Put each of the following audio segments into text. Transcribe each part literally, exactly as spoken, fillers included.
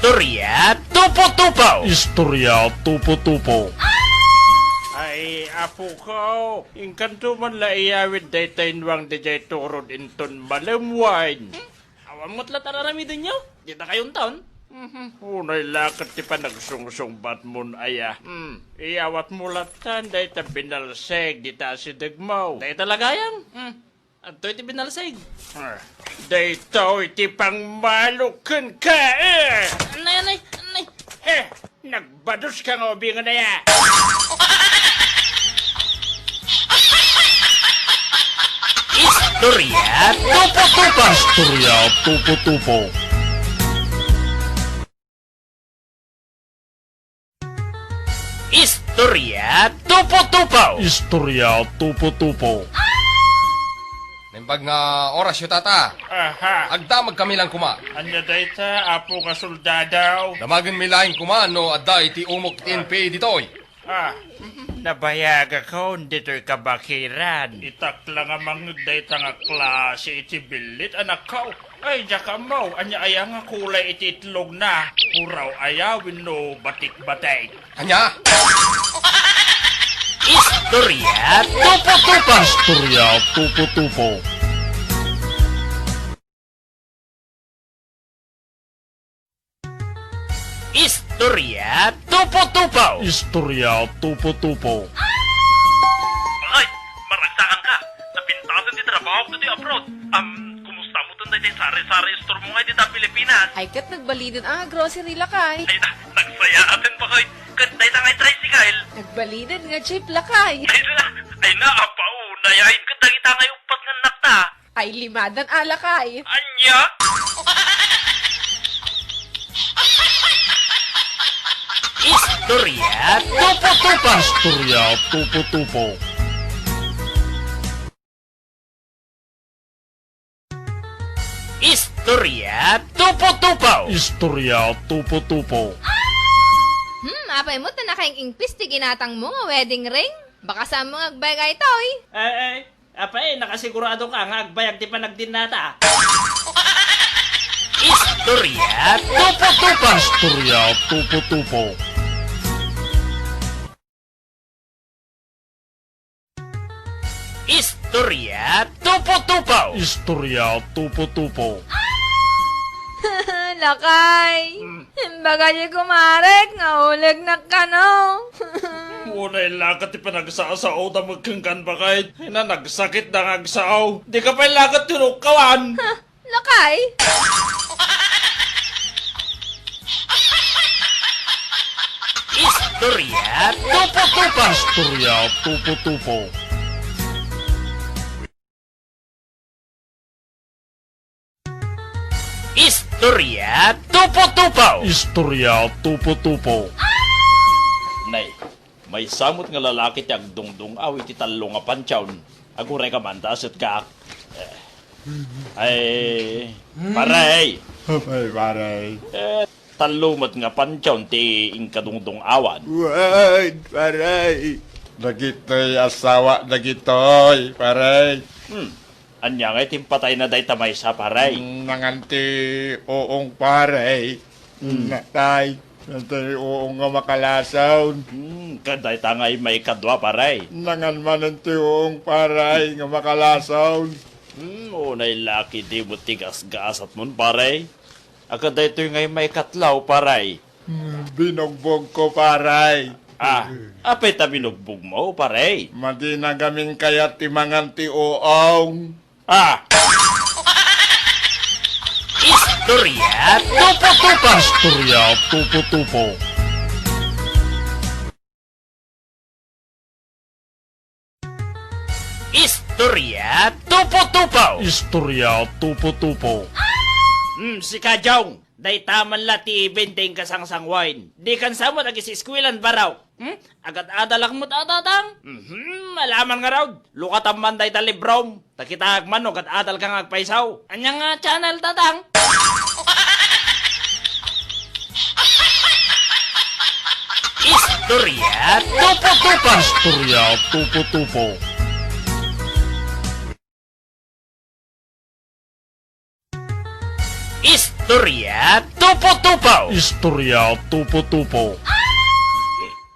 Istorya Tupo-Tupo! Istorya Tupo-Tupo. Ay, apo ko, inkanto man la iyawid dayta inwang didiay turod inton malemwain. Awan met la tararamidenyo? Dita kayo inton? Mhm. Unay la ket ti panagsungsungbatmon aya. Hmm. Iyawatmo latan dayta binalseg dita asidegmo. Dayta la gayam? Hmm. Adtoy ti binalseg. Ah, daytoy ti pangmalok kenka, eh! Anay, anay, anay! Eh, nagbados ka nga ubingan aya. Istorya Tupo-Tupo. Istorya Tupo-Tupo. Istorya Tupo-Tupo. Istorya Tupo-Tupo. Naimbag nga orasyo, tata. Aha. Agdamag kami lang koma. Ania dayta, apo nga soldado? Damagenmi laeng koma no adda iti umok ti N P A ditoy. Ah, nabayagakon ditoy kabakiran. Itak la nga mangngeg dayta nga klase iti billit, anakko. Ay, diak ammo, ania aya nga kulay iti itlogna? Puraw aya wenno batik-batik? Ania? Istorya Tupo-Tupo. Istorya Tupo-Tupo. Istorya Tupo-Tupo. Istorya Tupo-Tupo. Ay, maragsakan ka. Napintasan ti trabaho ko ditoy abroad. Am, kumusta mo ton daytoy sari-sari store mo nga dita Pilipinas? Ay, ket nagbaliden a nga grocery, lakay. Ay, na, nagsayaaten, baket. Ket dayta nga tricycle? Nagbaliden nga jeep, lakay. Ay, na, ay, na, apaw, nayain ket dagita nga uppat nga annakta. Ay, limadan a, lakay. Ania? Istorya Tupo-Tupo. Istorya Tupo-Tupo. Istorya Tupo-Tupo. Istorya Tupo-Tupo. Hmm, apay met ta nakaing-ingpis ti ginatangmo nga wedding ring? Baka saanmo nga agbayag daytoy? Eh, eh, apay, nakasigurado ka nga agbayag ti panagdinnata? Istorya Tupo-Tupo. Istorya Tupo-Tupo. Istorya Tupo-Tupo. Istorya Tupo-Tupo. Lakay, hmm, imbaga diay kumarek nga ulegnak kano. Unay la ket ti panagsasaoda met kenka, baket. Ay, na, nagsakit da nga agsao. Dika pay la ket tinukkawan. Lakay? Istorya Tupo-Tupo. Istorya Tupo-Tupo. Istorya Tupo-Tupo. Istorya Tupo-Tupo. Nay, maysa met nga lalaki ti agdungdung-aw iti tallo nga pantion. Aguray ka man ta, aset ka. Eh, ay, pare. Ay, pare. Eh, tallo met nga pantion ti inkadungdung-awan. Wen, pare. Dagitoy asawa, dagitoy, pare. Hmm. Ania ngay ti impatayna dayta maysa, pare? Mm, nangan ti uong, pare. Mm. Natay. Natay uong nga makalasaw. Mm, ket dayta ngay maikadua, pare? Nangan manen ti uong, pare, nga makalasaw. Mm, unay la ket dimo ti gasgasatmon, pare. Ket daytoy ngay maikatlo, pare. Mm, binugbog ko, pare. Ah, apay ta binugbog mo, pare? Madi na gamin kayat ti mangan ti uong. Ah! Istorya Tupo-Tupo. Istorya Tupo-Tupo. Istorya Tupo-Tupo. Istorya Tupo-Tupo. Hmm, sika, Jong. Dayta man la ti ibin ti inkasangsanguayen. Dikan sa met agisiskuelan, baro. Hmm? Agad-adalak met a, tatang? Mhm, alaman ngarud. Lukatam man dayta librom. Ta kitaek man no agad-adal ka nga agpayso. Ania nga channel, tatang? Istorya Tupo-Tupo. Istorya Tupo-Tupo. Istorya tupo-tupo. Istorya tupo-tupo.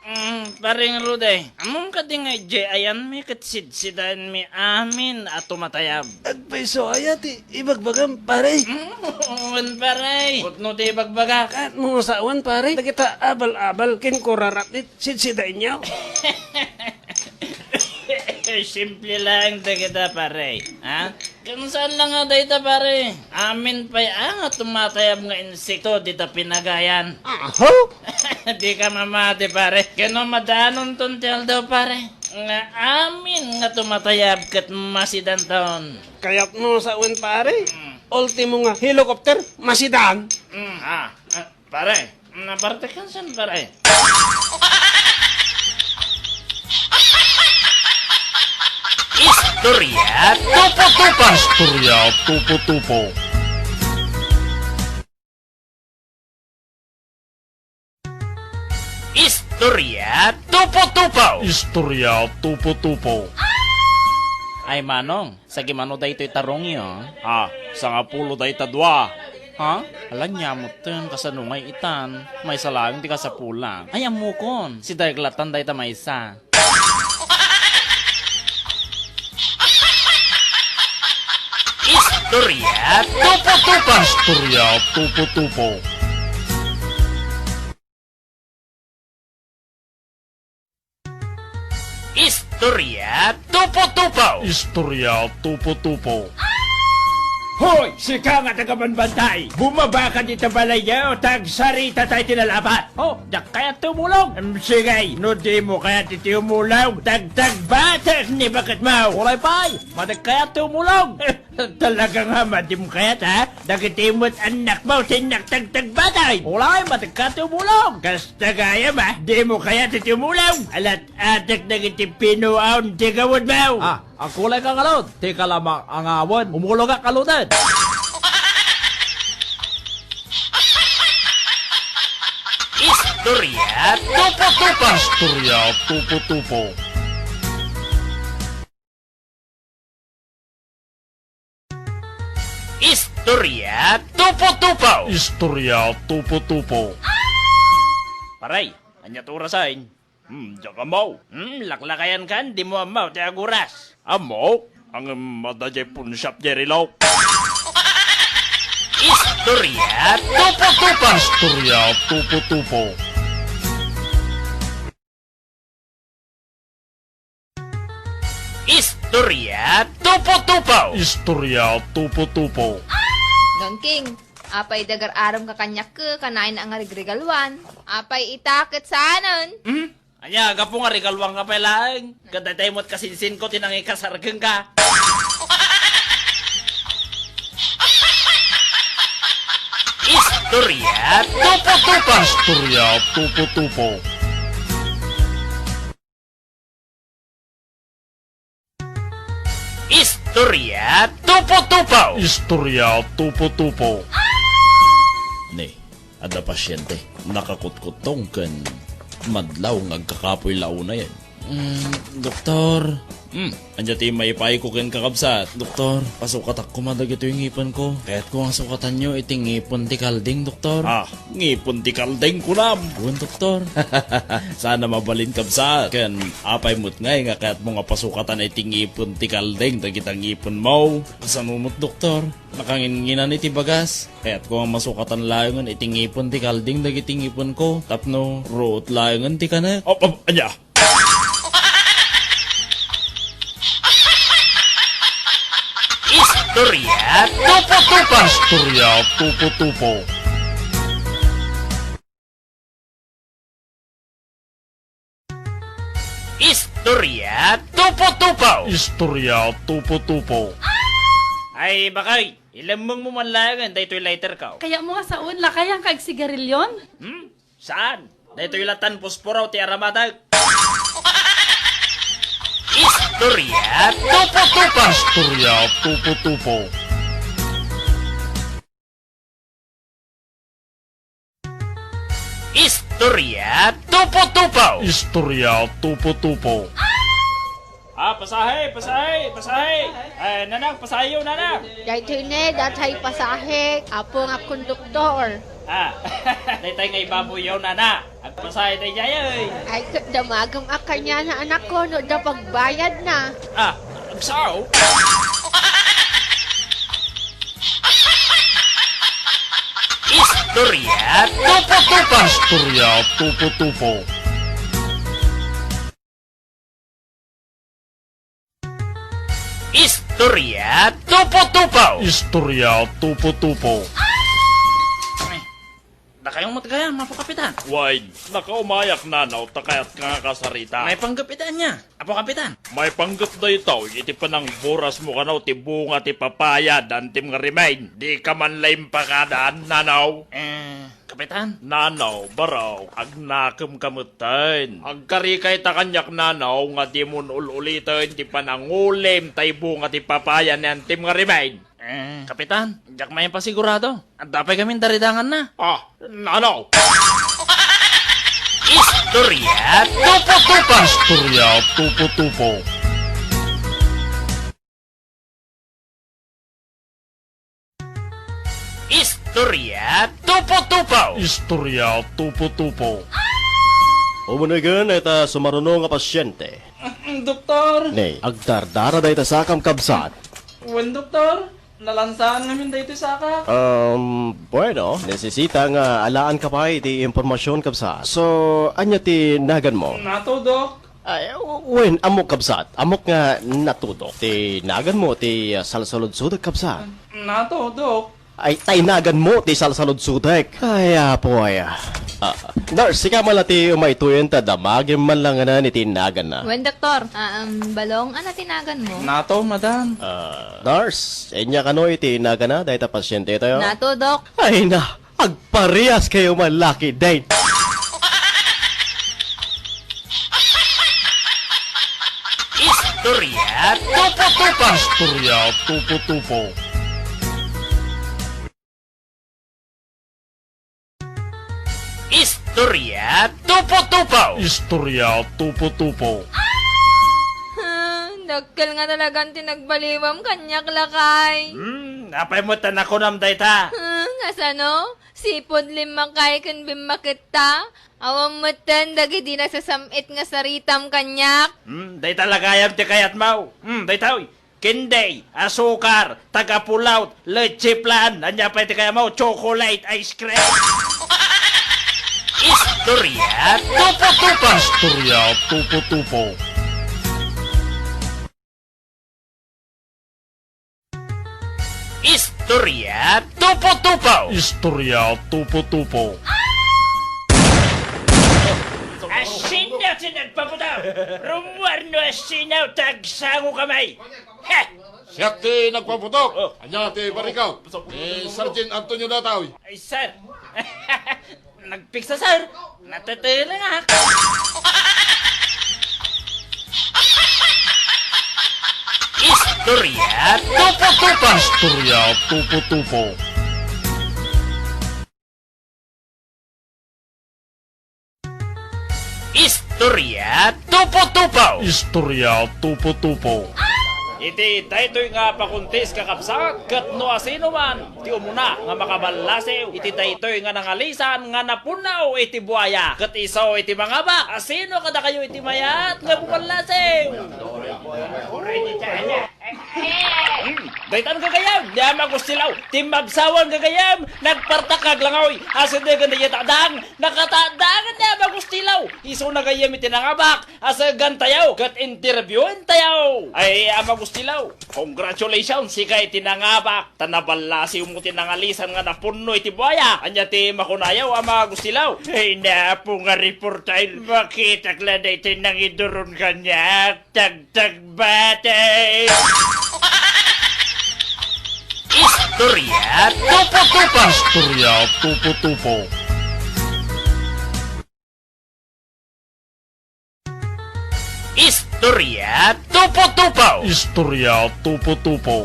Mm, Pareng Ruday, ammom kadi nga idiay ayanmi ket sidsidaenmi amin a tumatayab? Agpayso aya ti ibagbagam, pare? Mm, wen, pare. Pudno ti ibagbaga. Ket mo sawen, pare, dagita abal-abal ken kurarat ti sidsidaenyo? Simple laeng dagita, pare. Ha? Ken saan la nga dayta, pare. Amin pay a nga tumatayab nga insekto dita pinagayan. Aho? Dika mamati, pare. Ken no madaanonton ti aldaw, pare, nga amin nga tumatayab ket masidanton. Kayatmo sawen, pare? Mm. Ultimo nga helicopter, masidan. Mm, ah, ah, pare, napartikan sen, pare. Istorya tupo-tupo. Istorya tupo-tupo. Istorya tupo-tupo. Istorya tupo-tupo. Ay, Manong, sagimano daytoy tarongyo? Ah, sangapulo dayta dua. Ha? Ala, nia metten, kasano ngay itan? Maysa laeng ti kasapulak. Ay, ammokon, si Dark Latan dayta maysa. Istorya tupo-tupo. Istorya tupo-tupo. Istorya tupo-tupo. Istorya tupo-tupo. Hoy, sika nga taga-Banbantay! Bumaba ka dita balayyo, ta agsarita tay ti nalabat. Oh, diak kayat tumulong. Em, sige, no dimo kayat iti umulong, tagtagbatek ni baketmo. Uray pay, madi kayat tumulong. Talaga nga, madi kayat, ha? Dagiti met annakmo ti innak tagtagbatek. Uray, madi kayat tumulong. Kasta gayam, ha? Dimo kayat iti umulong. Alat-atek dagiti pinuaw ti gawedmo. Ah, agkulay ka ngarud. Ti kalamang angawen, umulogak ngaruden. Istorya tupo-tupo. Istorya tupo-tupo. Istorya tupo-tupo. Istorya tupo-tupo. Paray, ania ti orasen? Hmm, diak ammo. Hmm, laklakayankan, dimo ammo ti aguras. Ammo? Ngem adda diay punshop diay relok. Istorya tupo-tupo. Istorya tupo-tupo. Istorya tupo-tupo. Istorya tupo-tupo. Gangking, apay dagar-arem ka kaniak, kanayon nga regregaluan. Apay ita ket saanen? Hmm? Ania, gapu nga regaluanka pay laeng? Ket daytoy met kasinsinko ti nangikasar kenka. Istorya tupo-tupo. Istorya tupo-tupo. Istorya tupo-tupo. Istorya tupo-tupo. Ni, adda pasyente, nakakutkuttong ken madlaw nga agkakapoy la unayen. Mm, doktor. Hmm, ania ti maipayko kenka, kabsat? Doktor, pasukatak koma dagitoy ngipenko. Kayatko nga sukatanyo iti ngipen ti kalding, doktor. Ah, ngipen ti kalding, kunam? Wen, doktor. Saan a mabalin, kabsat. Ken apay met ngay nga kayatmo nga pasukatan iti ngipen ti kalding dagita ngipenmo? Kasano met, doktor? Nakanginnginan iti bagas. Kayatko nga masukatan laengen iti ngipen ti kalding dagiti ngipenko tapno ruot laengen ti kanek. Op, op, ania? Istorya tupo-tupo. Istorya tupo-tupo. Istorya tupo-tupo. Istorya tupo-tupo. Ay, bakay, ilemmengmo man laengen daytoy lighterko. Kayatmo nga saon, lakayanka agsigarilyon? Hmm? Saan? Daytoy latan posporo ti aramatek. Istorya tupo-tupo. Istorya tupo-tupo. Istorya tupo-tupo. Istorya tupo-tupo. Ah, pasahe, pasahe, pasahe. Eh, nanang, pasaheyo, nanang. Daytoy ne, datay pasahe, apo nga konduktor. Ah, daytay nga ibaboyyo, nana. Agpasahe daydiay, oy. Ay, ket damagem a kaniana, anakko, no adda pagbayadna. Ah, agsaw. Istorya tupo-tupo. Istorya tupo-tupo. Istorya tupo-tupo. Istorya tupo-tupo. Dakayo met gayam, Apo Kapitan. Wen, nakaumayak nanaw ta kayatka nga kasarita. Maipanggep iti ania, Apo Kapitan? Maipanggep daytoy iti panangburasmo kano ti bunga ti papaya, Dantim nga rimain. Dika man la impakadaan, nanaw. Eh, Kapitan? Nanaw, barok, agnakemka metten. Agkarikayta kaniak, nanaw, nga dimon ul-uliten ti panangulim tay bunga ti papaya ni Antim nga rimain. Eh, Kapitan, diak mayen pasigurado. Adda pay gamin daridanganna. Ah, nanaw. Istorya tupo-tupo. Istorya tupo-tupo. Istorya tupo-tupo. Istorya tupo-tupo. Umunegen ita sumaruno nga pasyente. Mm, doktor. Ne, agdardara dayta sakam, kabsat. Wen, doktor. Nalansaanna ngamin daytoy sakak. Um, bueno, nesesita nga alaanka pay iti impormasion, kabsat. So, ania ti naganmo? Natudok. Ay, wen, ammok, kabsat. Ammok nga natudok. Ti naganmo ti, ah, salsaludsodek, kabsat. Natudok. Ay, tay naganmo ti salsaludsodek. Ay, apoy. Ah, nurse, sika man la ti umaytoyen ta damagem man la nganan iti naganna. Wen, doktor. Ah, um, Balong, ania ti naganmo? Nato, madam. Ah, nurse, ania kano iti naganna dayta pasyente tayo? Nato, Dok. Ay na, agparehas kayo man la ketdin. Istorya tupo-tupo. Istorya tupo-tupo. Istorya tupo-tupo. Istorya tupo-tupo. Ah, dakkel nga talagan ti nagbaliwam kaniak, lakay. Hmm, apay met ta nakunam dayta? Ah, kasano? Sipud limmakay ken bimmaketta? Awan metten dagidi nasasam-it nga saritam kaniak? Hmm, dayta la gayam ti kayatmo. Hmm, daytoy. Candy, asukar, taga-pullaw, leche flan, ania pay ti kayatmo, chocolate ice cream. Istorya tupo-tupo. Istorya tupo-tupo. Istorya tupo-tupo. Istorya tupo-tupo. Asino ti nagpaputok? Rumuar no asino, tagsango kamay. Heh! Siak ti nagpaputok. Oh. Ania ti barikaw? Ni Sergeant Antonio daytoy. Ay, sir. Nagpiksa, sir. Natetelengak. Istorya tupo-tupo. Istorya tupo-tupo. Istorya tupo-tupo. Istorya tupo-tupo. Iti daytoy nga pakuntis, kakabsat, ket no asino man ti umuna nga makaballasiw iti daytoy nga nangalisan nga napunnaw iti buaya, ket isu iti mangabak, asino kadakayo iti mayat nga bumallasiw? Hmm, daytan gagayam, ni Ama Gustilaw, timmabsawan gagayam, nagpartak nga aglangoy, asidegen dayta a dang, nakatadagan ni Ama Gustilaw, isuna gayam iti nangabak, asegantayo, ket interviewentayo. Ay, Ama Gustilaw, congratulations, sika iti nangabak, ta naballasiwmo ti nangalisan nga napunno iti buaya. Ania ti makunayo, Ama Gustilaw? Ay, napo nga reporter, makitak la daytoy nangiduron kaniak. Tagtagbati! Istorya tupo-tupo. Istorya tupo-tupo. Istorya tupo-tupo. Istorya tupo-tupo.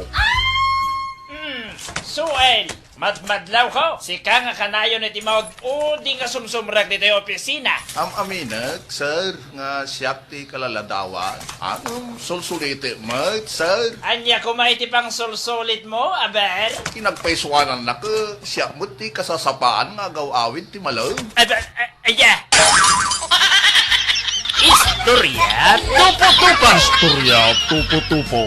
Hmm, Suel, Madmadlaw ko, sika nga kanayon iti maud-udi nga sumsumrek ditoy opisina. Am-aminek, sir, nga siak ti kalaladawan. Ngem sulsulitek met, sir. Ania koma iti pangsulsulitmo, aber? Ti nagpaisuanannak, siak met ti kasasapaan nga agaw-awid ti malem. Aber, a-, aya. Istorya tupo-tupo. Istorya tupo-tupo.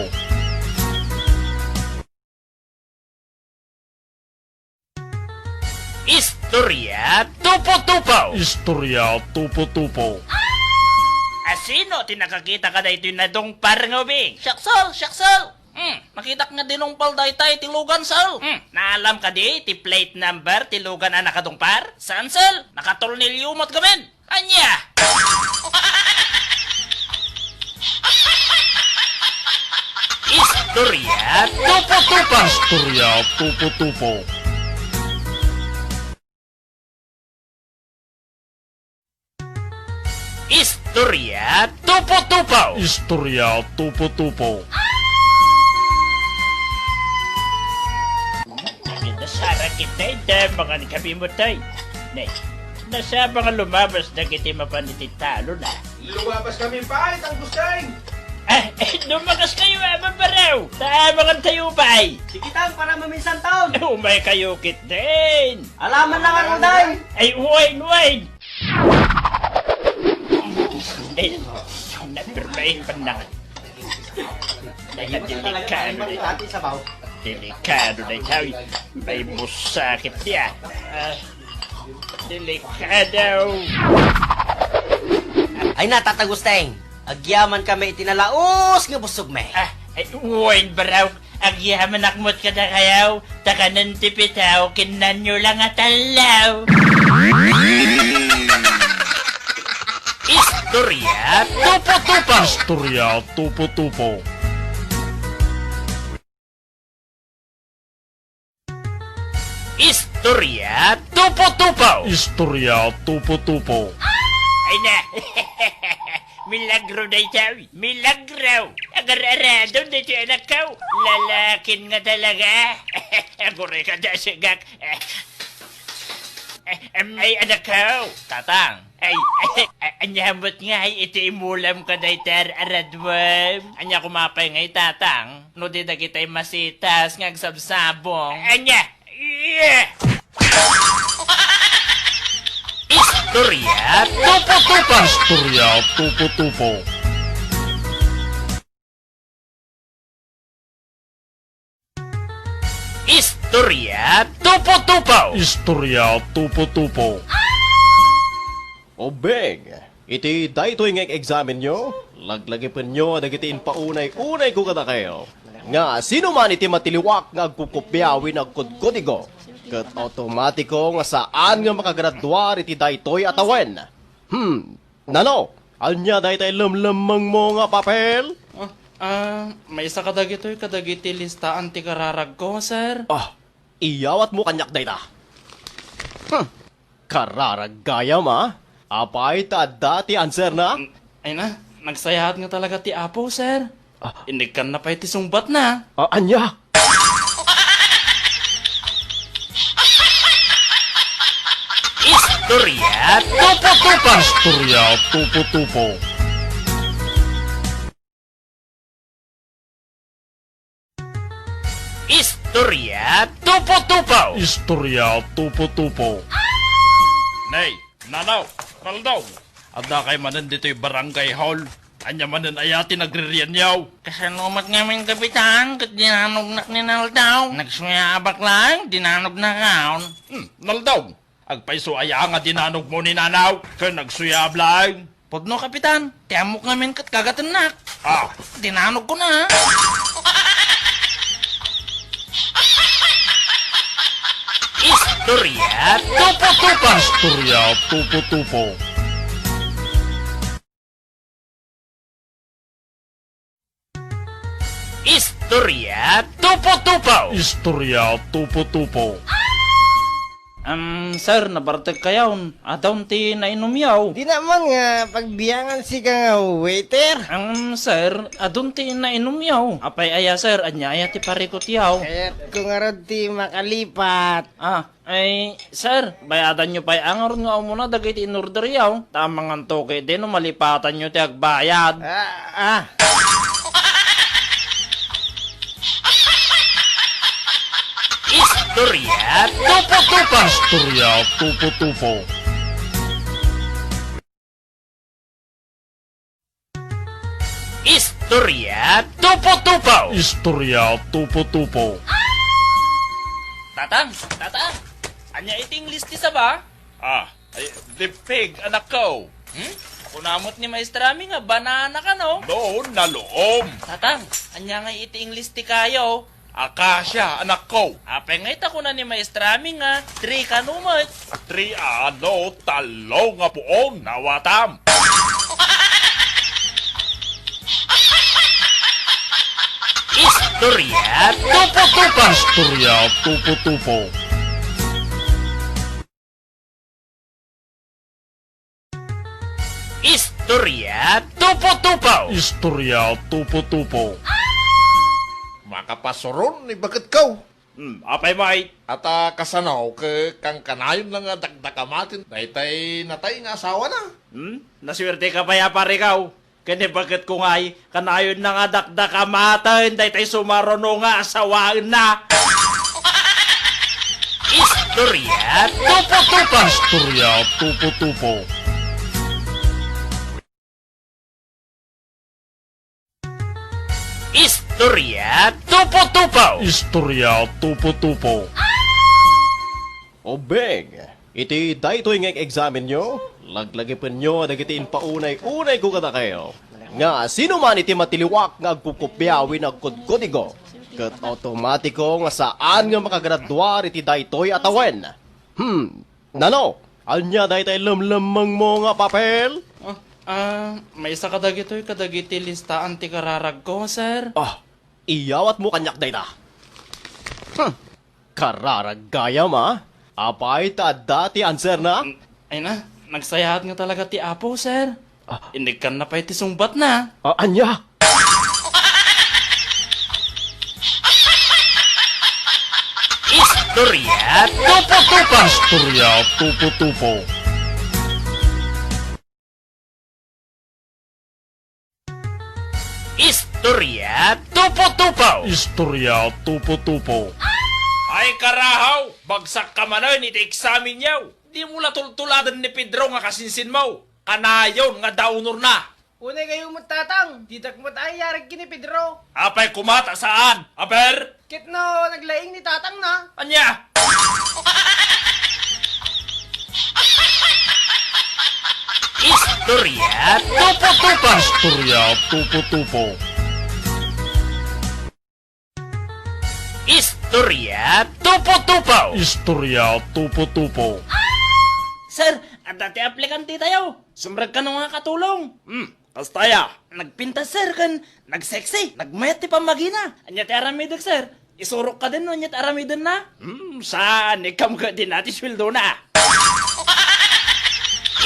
Istorya tupo-tupo. Istorya tupo-tupo. Asino ti nakakita kadaytoy nadungpar nga ubing? Siak, sir! Siak, sir! Hmm, nakitak nga dinungpal dayta iti lugan, sir. Hmm, naalam kadi ti plate number ti lugan a nakadungpar? Saan, sir? Nakatornilyo met gamin. Ania? Istorya tupo-tupo. Istorya tupo-tupo. Istorya tupo-tupo. Istorya tupo-tupo. Nasara kita ita, mangan kami matay. Nay, nasaba nga lumabas dagiti mapan iti talon, a. Lumabas kami, pay, Tang Gusteng! Ah, eh, lumagas kayo, a, babaraw! Ta, mangan tayo, pay! Sige, Tang, para maminsan taon! Umay kayo, kit din! Alaman lang ako, Day! Ay, wine, wine! Ay, napirmain pa na. Ay, delikado na. Delikado na itaw. May musakit niya. Ah, delikado. Ay na, Tata Gusteng. Agyaman kami iti nalaus nga busogmi. Ah, ay, wen, baraw. Agyamanak met kadakayo, ta kanen ti pitaw, kinnanyo lang a tallaw. Istorya tupo-tupo. Istorya tupo-tupo. Istorya tupo-tupo. Istorya tupo-tupo. Ay na. Milagro dayta. Milagro! Agar-aradon daytoy anakko. Lalakin nga talaga. Agurayka da sigak. Em, ay, anakko. Tatang. Ay, ay, ania met ngay iti imulam ka dayta ar-aradwam? Ania koma pay ngay, Tatang? No di dagitay masitas nga agsabsabong. Ania? Istorya tupo-tupo. Istorya tupo-tupo. Istorya tupo-tupo. Istorya tupo-tupo. Ubing, iti daytoy nga eksamenyo, laglagipenyo dagiti impaunay-unayko kadakayo, nga sino man iti matiliwak nga agkukopia wenno agkudkudigo, ket automatiko nga saan nga makagraduar iti daytoy a tawen. Hmm, nano? Ania daytay lemlemmengmo nga papel? Ah, ah, maysa kadagitoy kadagiti listaan ti kararagko, sir. Ah, iyawatmo kaniak dayta. Hmm. Kararag gayam, a? Apay ta adda ti answerna? Mm, ay na, nagsayaat nga talaga ti Apo, sir. Ah. Inigkanna pay ti sungbatna. Ah, ania? Istorya tupo-tupo. Istorya tupo-tupo. Istorya tupo-tupo. Istorya tupo-tupo. Nay, nanaw, Naldong, adda kay manen ditoy barangay hall. Ania manen aya ti nagririanyo? Kasano met ngamin, Kapitan, ket dinanognak ni Naldong. Nagsuyaabak laeng, dinanognak. Hmm, Naldong, agpayso aya nga dinanogmo ni Nanaw ken nagsuyaab laeng? Pudno, Kapitan. Ti ammok ngamin ket kagatennak. Ah. Dinanogkona. Istorya tupo-tupo. Istorya tupo-tupo. Istorya tupo-tupo. Istorya tupo-tupo. Am, sir, nabartek kayon. Adun ti nainumyo. Dina man nga pagbiangan sika nga waiter. Am, sir, adun ti nainumyo. Apay aya, sir, ania aya ti parikutyo? Kayatko ngarud ti makalipat. Ah, ay, sir, bayadanyo pay ngarud nga umuna dagiti inorderyo. Ta manganto ketdi no malipatanyo ti agbayad. Ah, ah. Istorya tupo-tupo. Istorya tupo-tupo. Istorya tupo-tupo. Istorya tupo-tupo. Tatang, tatang. Ania iti English ti saba? Ah, ay, di pig, anakko. Hmm? Kunam met ni maestrami nga banana kano? No, nalom. Tatang, ania nga iti English ti kayo? Acacia, anakko. Apay nga ita kuna ni maestrami nga tree kano met? Tree ano, tallo nga puon, nawatam. Istorya tupo-tupo. Istorya tupo-tupo. Istorya tupo-tupo. Istorya tupo-tupo. Makapasuron ni baketko. Hmm, apay met? Ata kasano ket kankanayon la nga dakdakamaten daytay natay nga asawana? Hmm? Nasuerteka pay a pareko. Ken ni baketko ngay, kanayonna nga dakdakamaten daytay sumaruno nga asawaenna. Istorya tupo-tupo. Istorya tupo-tupo. Istorya tupo-tupo. Istorya tupo-tupo. Ubing, iti daytoy nga ek-eksamenyo, laglagipenyo dagiti impaunay-unayko kadakayo, nga sino man iti matiliwak nga agkukopia wenno agkudkudigo, ket automatiko nga saan nga makagraduar iti daytoy a tawen. Hmm, nano? Ania daytay lemlemmengmo nga papel? Ah, ah, maysa kadagitoy kadagiti listaan ti kararagko, sir. Ah, iyawatmo kaniak dayta. Hmm. Kararag gayam, a? Apay ta adda ti answerna? Mm, ay na, nagsayaat nga talaga ti Apo, sir. Ah. Inigkanna pay ti sungbatna. Ah, ania? Istorya tupo-tupo. Istorya tupo-tupo. Istorya tupo-tupo. Istorya tupo-tupo. Ay, karahaw! Bagsak ka manen iti eksamenyo! Dimo la tultuladen ni Pedro nga kasinsinmo! Kanayon nga daunorna! Unay kayo met, Tatang! Didak met ayarig ken ni Pedro! Apay koma ta saan? Aber! Ket no naglaing ni tatangna? Ania? Istorya tupo-tupo. Istorya tupo-tupo. Istorya tupo-tupo. Istorya tupo-tupo. Sir, adda ti aplikante tayo. Sumrek kano nga katulong? Hmm, kasta aya. Nagpintas, sir, ken nagsexy. Nagmayat ti pammagina. Ania ti aramidek, sir? Isurok kadin no ania ti aramidenna? Hmm, saan, ikam ket dina ti sueldona.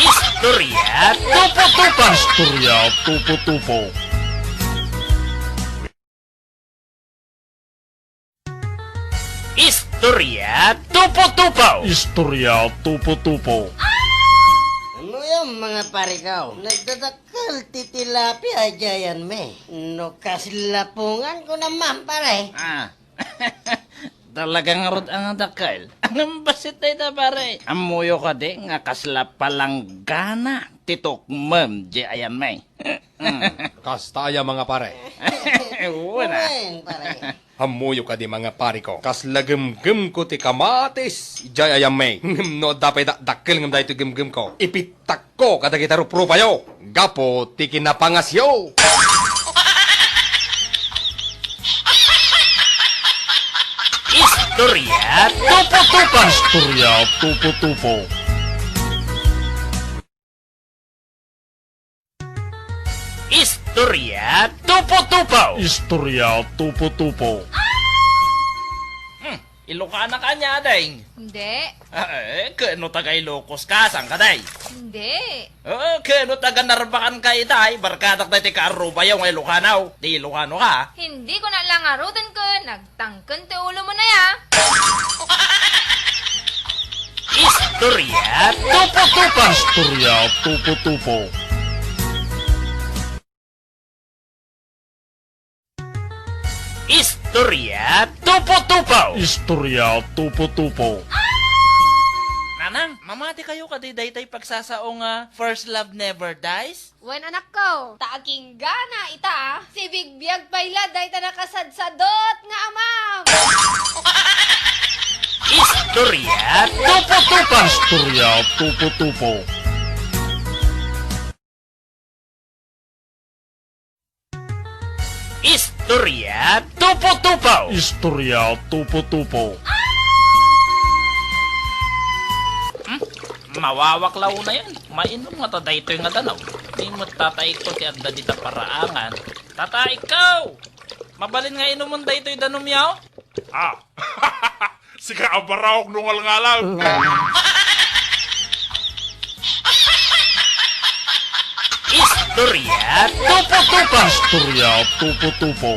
Istorya tupo-tupo. Istorya tupo-tupo. Istorya tupo-tupo. Istorya tupo-tupo. Ano yan, mga pare ko? Nagdadakkel ti tilapia, Giant May. No kasla pungan ko naman, pare. Ah. Talaga ngarud a dakkel. Anong basit dayta, pare? Ammoyo kadi nga kasla palanggana ti tukmem, Giant May. Mm. Kasta aya, mga pare. Wala. Wen, pare. Ammoyo kadi, mga pare ko, kasla gemgemko ti kamatis, idiay ayam mi. Ngem no adda pay dakdakkel ngem daytoy gemgemko, ipittakko kadagiti ruprupayo gapu ti kinapangasyo. Istorya tupo-tupo. Istorya tupo-tupo. Istorya tupo-tupo. Istorya tupo-tupo. Hmm, Ilokana ka ania, Deng? Hindi. Ah, eh, ket no taga Ilocos ka, saan ka, Day? Hindi. Eh, ket no taga Narbacan ka, Itay, barkadak daytoy kaarubayo nga Ilocano. Di Ilocano ka. Hindi ko na langaruden ken nagtangken ti ulo mo na ya. Istorya tupo-tupo. Istorya tupo-tupo. Istorya tupo-tupo. Istorya tupo-tupo. Nanang, mamati kayo kadi daytay pagsasao nga First Love Never Dies? Wen, anakko, ta aginggana ita, sibigbiag pay la dayta nakasadsadot nga amam. Istorya tupo-tupo. Istorya tupo-tupo. Istorya tupo-tupo. Istorya tupo-tupo. Hmm? Mawawak la unayen. Mainom ngata daytoy nga danum. Ni met tataikko ti adda dita paraangan. Tataikko! Mabalin nga inumon daytoy danumyo? Ah. Sika a baraok no ngalngalang. Istorya tupo-tupo. Istorya tupo-tupo.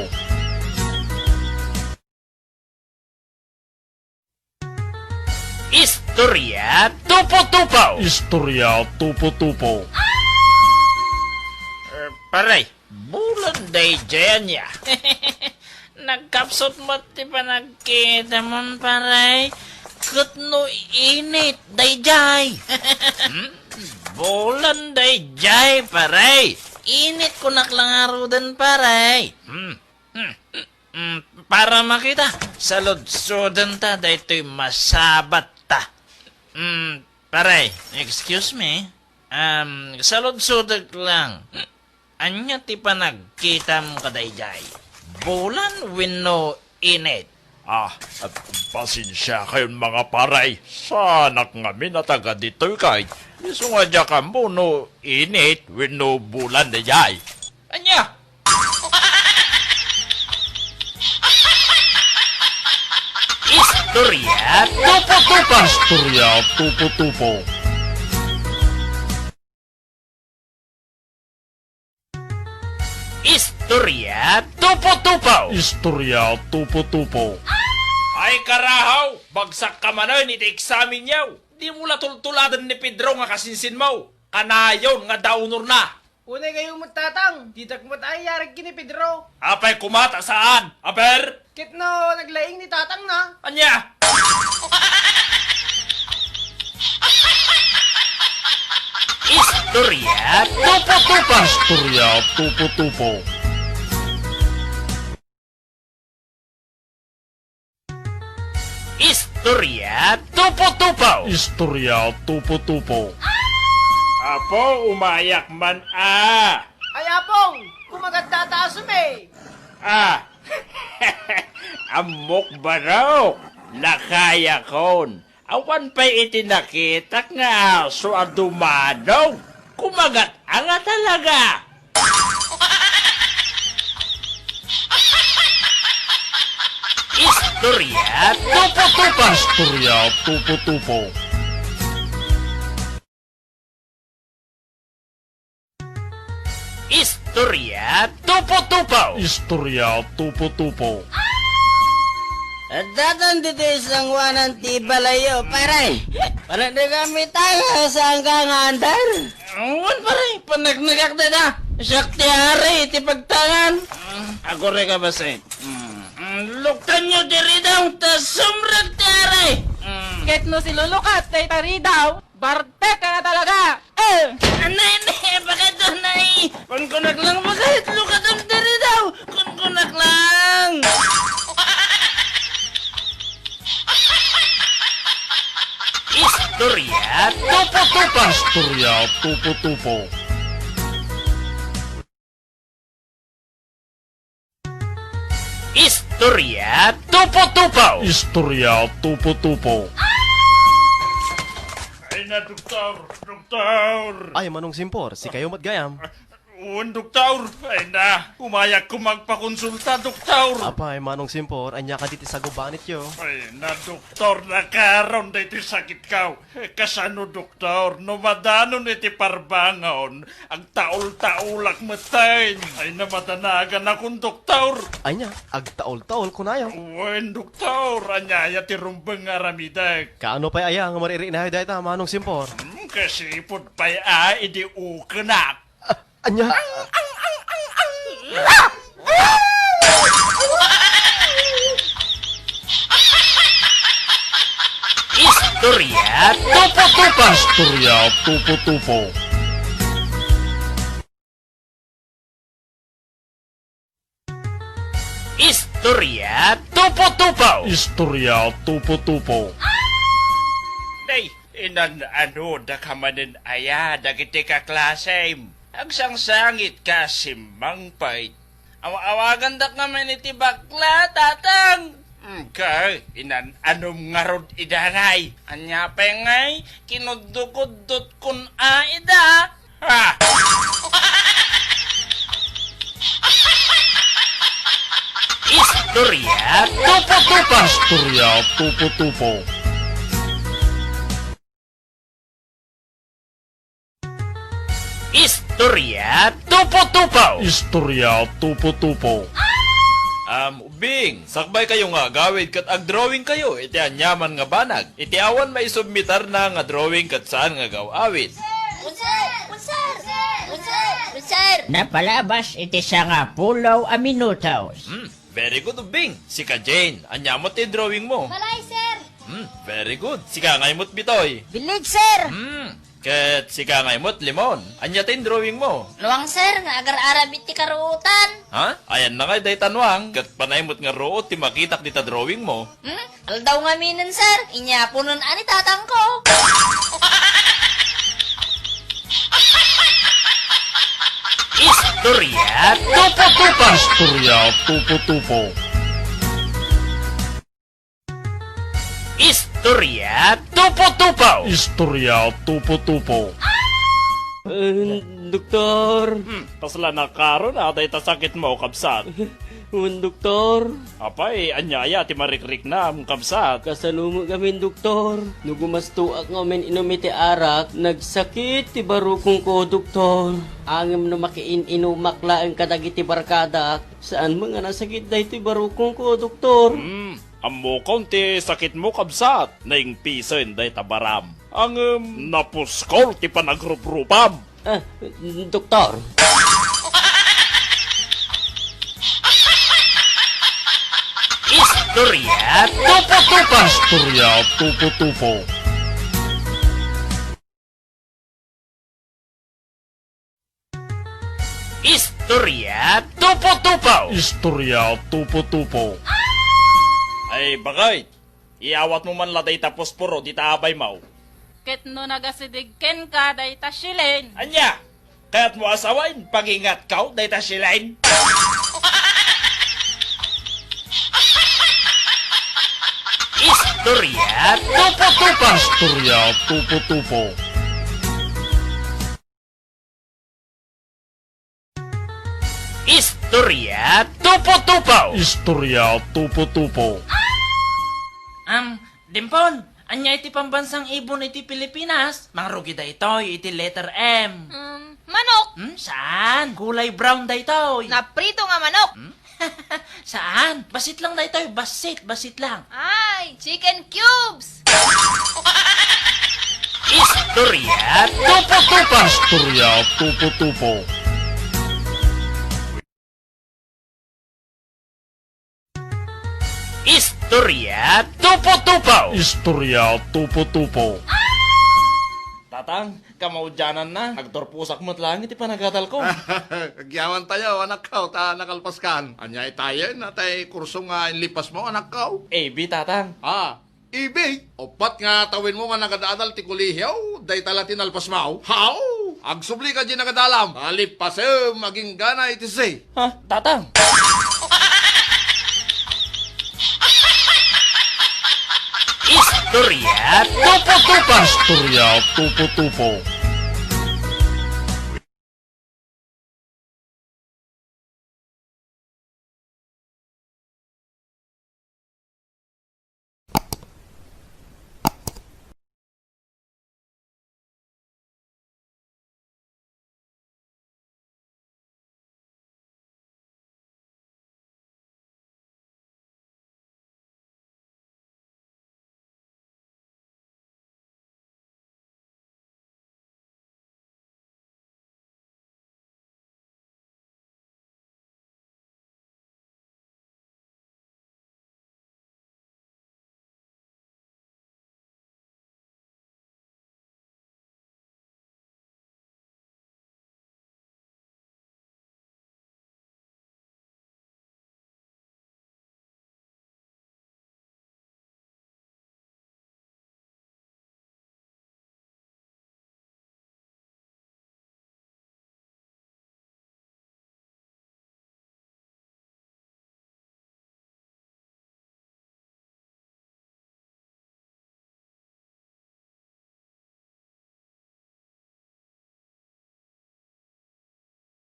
Istorya tupo-tupo. Istorya tupo-tupo. Eh, pare, bulan dayjay ania. Nagkapsut met ti panagkitamon, pare. Ket no init dayjay. Hmm? Bulan dayjay, pare. Init kunak la ngaruden, pare. Hmm. Hmm. Hmm. Para makita, saludsoden ta daytoy masabat ta. Hmm, pare, excuse me. Um, saludsodek lang. Ania ti panagkitam kadayjay? Bulan wenno init? Ah, pasensiakayon, mga pare. Saanak ngamin a taga ditoy kay. Isu nga diak ammo no init wenno bulan dayjay. Ania? Istorya tupo-tupo. Istorya tupo-tupo. Istorya tupo-tupo. Istorya tupo-tupo. Ay, karahaw! Bagsak ka manen iti eksamenyo! Dimo la tultuladen ni Pedro nga kasinsinmo! Kanayon nga daunorna! Unay kayo met, Tatang. Ditak met ay yarig ken ni Pedro. Apay koma ta saan, aber? Ket no naglaing ni Tatang na. Ania? Istorya tupo-tupo. Istorya tupo-tupo. Istorya tupo-tupo. Istorya tupo-tupo. Apo, umayak man a. Ay, Apong, kumagat dataasem eh. Ah, ammok barok, lakayakon. Awan pay iti nakitak nga aso a dumanog. Kumagat a nga talaga. Istorya tupo-tupo. Istorya tupo-tupo. Istorya tupo-tupo. Istorya tupo-tupo. Adda ditoy sanguanan ti balayyo, pare. Panagnagan mi ta nga saan ka nga andar. Wen, pare, panagnagan dayta. Siak ti ari ti pagtangan. Mm, agurayka, basit. Mm, mm, luktanyo ti ridaw, ta sumrek ti ari. Mm. Ket no silulukat dayta ridaw, bartek ka na talaga! Eh! Anay, anay, bakit, anay? Kunkunak lang, bakit? Lukatam diri daw! Kunkunak lang! Istorya tupo-tupo. Istorya tupo-tupo. Istorya tupo-tupo. Istorya tupo-tupo. Ay na, doktor! Doktor! Ay, Manong Simpor, sikayo met gayam. Wen, doktor. Ay na, umayak ko magpakonsulta, doktor. Apay, Manong Simpor, ania kadi ti sagubanityo? Ay na, doktor, nakaron daytoy sakitko. Kasano, doktor, no madanon iti parbangon, agtaol-taolak metten. Ay na, madanaganakon, doktor. Ania, agtaol-taol kunayo? Wen, doktor, aniaya ti rumbeng nga aramidek. Kaano pay aya nga maririinayo dayta, Manong Simpor? Hmm, kasipud pay a idi ukenak. Ania? Istorya tupo-tupo. Istorya tupo-tupo. Istorya tupo-tupo. Istorya tupo-tupo. Nay, inan-ano da ka manen aya dagiti kaklasem? Agsangsangit ka, simmangpet. Aw-awagandak ngamin iti bakla, tatang. Kay, inan-anom ngarud idanay. Ania pay ngay, kinuddo-kuddot kun a ida. Ha! Istorya tupo-tupo. Istorya tupo-tupo. Istorya tupo-tupo. Istorya tupo-tupo. Am, Bing, sakbay kayo nga agawid ket agdrawing kayo iti aniaman nga banag. Iti awan maisubmitarna nga drawing ket saan nga agaw-awid. Sir! Sir! Sir! Sir! Napalabas iti sangapulo a minutos. Hmm. Very good, Ubbing. Sika, Jane, ania met ti drawing mo? Balay, sir. Hmm, very good. Sika ngay met, Bitoy. Village, sir. Hmm, ket sika ngay met, Limon. Ania ti drawing mo? Nuang, sir, nga agar-arab iti karuotan. Ha? Ayanna ngay dayta, Nuang? Ket panay met nga ruot ti makitak dita drawing mo. Hmm? Aldaw ngaminen, sir. Inyaponen a ni tatangko. Istorya tupo-tupo. Istorya tupo-tupo. Istorya tupo-tupo. Istorya tupo-tupo. Eh, doktor. Hmm, kasla nakaron a dayta sakit mo, kabsat? Wen, doktor. Apay, ania aya ti marikriknam, kabsat? Kasano met ngamin, doktor? No gumastoak nga umin-inum iti arak, nagsakit ti barukongko, doktor. Ngem no makiin-inumak laeng kadagiti barkadak, saan met nga nasakit daytoy barukongko, doktor. Hmm, ammokon ti sakitmo, kabsat. Naingpisen dayta baram. Ngem napuskol ti panagruprupam. Ah, doktor. Istorya tupo-tupo. Istorya tupo-tupo. Istorya tupo-tupo. Istorya tupo-tupo. Ay, bakit? Iawatmo man la dayta posporo dita abaymo. Ket no nagasideg kenka dayta silen. Ania? Kayatmo a sawen, pagingatko dayta silen? Istorya tupo-tupo. Istorya tupo-tupo. Istorya tupo-tupo. Istorya tupo-tupo. Am, Dimpon, ania iti pambansang ibon iti Pilipinas? Mangrugi daytoy iti letter M. Um, manok. Hmm, saan? Kulay brown daytoy. Naprito nga manok. Hmm? Saan? Bassit lang daytoy. Bassit, bassit lang. Ay, chicken cubes. Istorya tupo-tupo. Istorya tupo-tupo. Istorya tupo-tupo. Istorya tupo-tupo. Tatang, kamaudiananna, agturposak met laeng iti panagadalko. Agyamantayo, anakko, ta nakalpaskan. Ania itayen, tay kurso nga inlipasmo, anakko? A B, tatang. Ah, A B, uppat nga tawenmo nga nagadadal ti kolehiyo, dayta la ti nalpasmo. Haw! Agsubli ka di nagadalam. Alipasem, agingga iti C. Ha? Tatang? Istorya tupo-tupo. Istorya tupo-tupo.